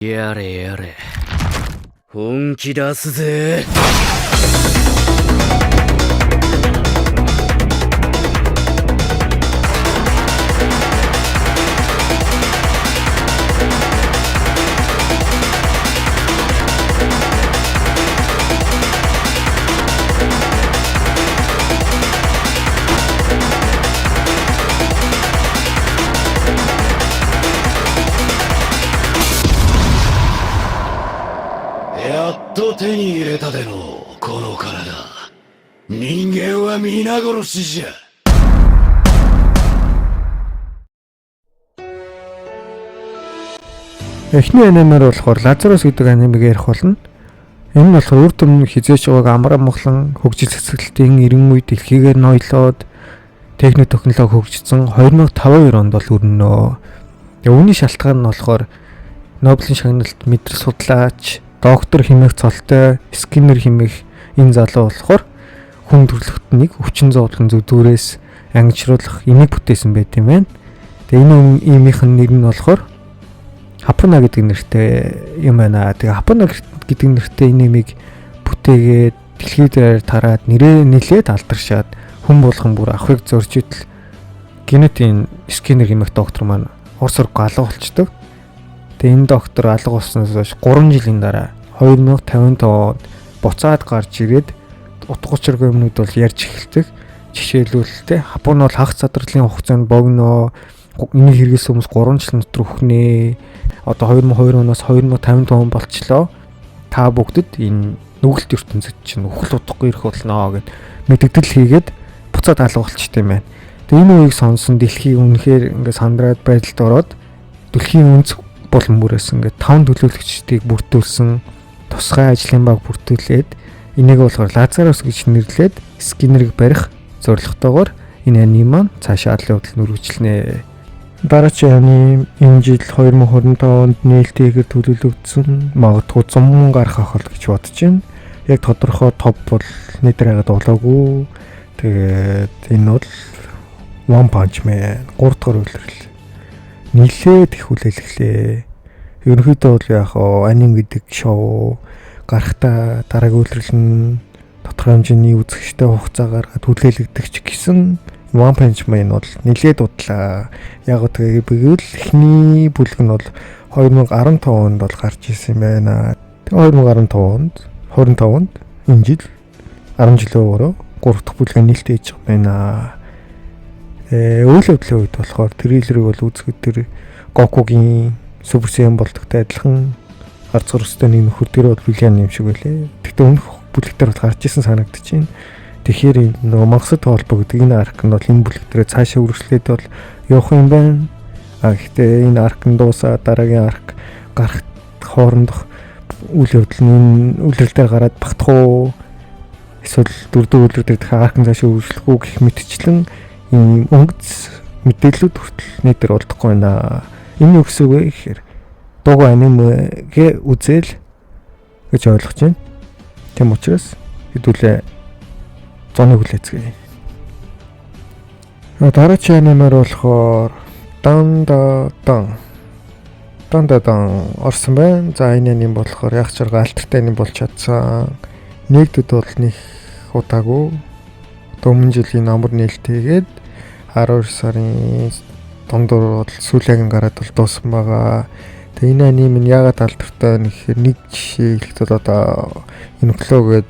やれやれ、本気出すぜ。やっと手に入れたでのこの体。人間は皆殺しじゃ。 Эхний анимаар болохоор Лазарус гэдэг анимыг ярих болно. Энэ нь болохоор үр дүн хизээч уг амар амгалан хөгжил цэцгэлтийн 90 үе дэлхийгээр ноёлоод техник технологи хөгжсөн 2052 онд бол өрнөө. Тэгээ үүний шалтгаан нь болохоор Нобелийн шагналт мэдрэл судлаач, доктор хэмээх цолтой, скиннер хэмээх энэ залуу болохоор хүн төрөлхтнийг өвчин зовлон зүдгүүрээс ангижруулах эмийг бүтээсэн байт юм байна. Тэгээ энэ эмийнх нь нэр нь болохоор Хапуна гэдэг нэртэй юм байна. Тэгээ Хапуна гэдэг нэртэй энэ эмийг бүтээгээд дэлхийд дээр тараад нэрээ нилээд алдаршаад хүн болгон бүр авахыг зорж идэл генетийн скиннер хэмээх доктор маань ор соргоо алга болчдөг. Тэгээ энэ доктор алга болсноос хойш 3 жилийн дараа 2055 онд буцаад гарч ирээд утга учиргүй юмнууд бол ярьж эхэлдэг. Жишээлбэл те Хапун бол хагас задарлын хугацаанд богино, энийг хэрэглэсэн хүмүүс 3 жил дотор үхнэ. Одоо 2002 оноос 2055 он болчлоо. Та бүгдэд энэ нүгэлт ертөнцид чинь үхэл удахгүй ирэх болно гэд мэдэгдэл хийгээд буцаад алга болчт юм байна. Тэгээ энэ үеийг сонсон дэлхий үнэхээр ингээд сандраад байдалд ороод дэлхийн үнц булан бүрээс ингээд 5 төлөөлөгчдийг бүрдүүлсэн тусгай ажлын баг бүрдүүлээд энийг болохоор Лазарус гэж нэрлээд скиннерийг барих зорилготойгоор энэ аним маань цаашаа алын явдал нүргэжлэнэ. Дараагийн аним энэ жил 2025 онд нээлттэйгээр төлөвлөгдсөн, магадгүй 100 гарах ах бол гэж бодож байна. Яг тодорхой топ бол нийтээр хагаад болоогүй. Тэгээд энэ бол One Punch Man 3 дахь үйлрэл. Нилээд их хүлээлгэлээ. Ерөнхийдөө бол яг аним гэдэг шоу гарахтаа дараагийн үйлрэл нь тодорхой хэмжээний үзэгчтэй хугацаа гаргаад хүлээлгдэг ч гэсэн One Punch Man бол нилээд удлаа. Яг гэвэл эхний бүлэг нь бол 2015 онд бол гарч ирсэн юм байна. Тэгээ 2015 онд 25 онд энэ жил 10 жилийн өөрөө 3 дахь бүлэг нээлттэй хийж байгаа байна. Үйл явдлын үед болохоор трейлерыг бол үзэхэд тэр Гокугийн Super Saiyan болдогтой адилхан гарц өрстэй нэг нөхөр тэр бол вилан юм шиг байлээ. Гэхдээ өмнөх бүлэг дээр бол гарч исэн санагдчихэв. Тэгэхээр нөгөө мангасад холбоо гэдэг энэ арк нь бол энэ бүлэг дээр цаашаа үргэлжлээд бол явах юм байна. А гэхдээ энэ арк нь дуусаа дараагийн арк гарах хоорондох үйл явдал нь энэ үлрэл дээр гараад багтах уу? Эсвэл дөрөвдүгээр үлрэл дээр дахиад арк нь цаашаа үргэлжлэх үү гэх мэтчлэн ийм өнгөц мэдээллүүд хүртэл нийтээр олдохгүй байна. Энэ юу гэсэн үг вэ гэхээр дугуй анимегээ үзээл гэж ойлгож байна. Тийм учраас хэдүүлээ зоны хүлээцгээе. Дараагийн анимаар болохоор Дан да дан Дан да дан орсон байна. За энэ аним болохоор яг ч арга алтартай аним болж чадсан. Нэгдэд бол нэг удаагүй өмнө жилийн номер нээлттэйгээд 12 сарын дундуур бол сүүлийн гараад бол дууссан байгаа. Тэгээ энэ аним нь яагаад алдартай вэ гэхээр нэг жишээ хэлэхэд одоо энэ Uniqlo гээд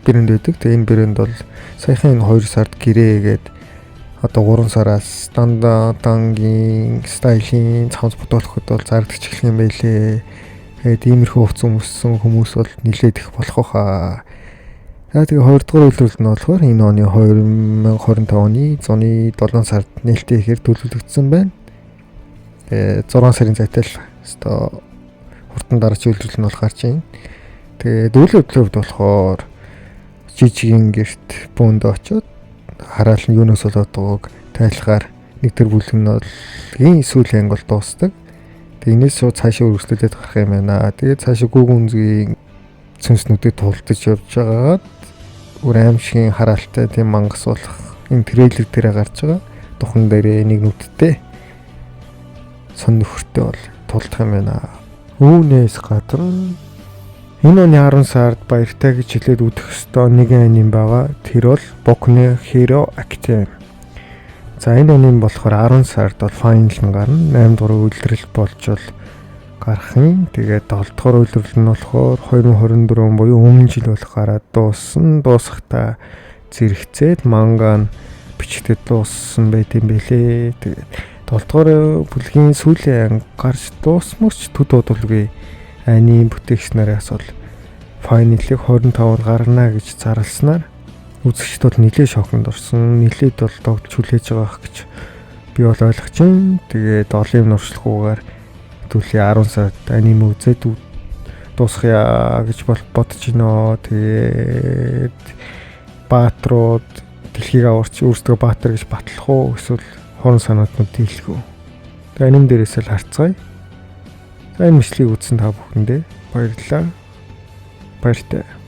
брэнд байдаг. Тэгээ энэ брэнд бол саяхан энэ 2 сард гэрээгээд одоо 3 сараас Дандангийн стилийн цамц бодоолоход бол зарагдчих эхлэх юм байлээ. Тэгээд иймэрхүү хувцас өмссөн хүмүүс бол нилээд их болох байхаа. За тэгээ 2 дугаар үйлрэл нь болохоор энэ оны 2025 оны зуны 7 сард нээлттэй ихээр төлөвлөгдсөн байна. Тэгээ 6 сарын зайтай л өстой хурдан дараач үйлрэл нь бол гарч байна. Тэгээд үйл явдлын хувьд болохоор жижигэн гэрт бөөнд очиод хараал нь юунаас болоод байгааг тайлахаар нэг төр бүлэг нь бол ийн сүүлийн анги бол дуусдаг. Тэгээ энэс шууд цаашаа үргэлжлүүлээд гарах юм байна. Тэгээд цаашаа гүг үнзгийн сүнснүүдэд тулдаж явж байгаад бүр аимшигын хараалтай тийм мангас болох энэ трейлер дээрээ гарч байгаа. Духан дээрээ нэг нүдтэй сон нөхөртэй бол тулдах юм байна. Үүнээс гадна энэ оны 10 сард баяртай гэж хэлээд үзэх ёстой нэгэн аним байгаа. Тэр бол Boku no Hero Academia. За, энэ аним болохоор 10 сард бол final нь гарна. 8 дугаар улирал болж бол гарах юм. Тэгээд 7 дугаар улирал нь болохоор 2024 буюу өмнө жил болох гараад дууссан. Дуусахдаа зэрэгцээд манга нь бичигдээд дууссан байт юм бэлээ. Тэгээд 7 дугаар бүлгийн сүүлийн анги гарч дуусмагч төд удалгүй аним бүтээгч нараас бол final ыг 25-нд гаргана гэж зарласнаар үзэгчд бол нэлээд шоконд орсон. Нэлээд бол догдолж хүлээж байгаа ах гэж би бол ойлгож байна. Тэгээд олон юм нуршлахгүйгээр хэдүүлээ 10 сард аним үзээд дуусгая гэж бол бодож байна. Тэгээд баатрууд дэлхийг аварч өөрсдөө баатар гэж батлах уу, эсвэл хуран санаатнууд дийлэх үү? Тэгээ аним дээрээс л харцгаая. За, энэ бичлэгийг үзсэн та бүхэндээ баярлалаа. Баяртай.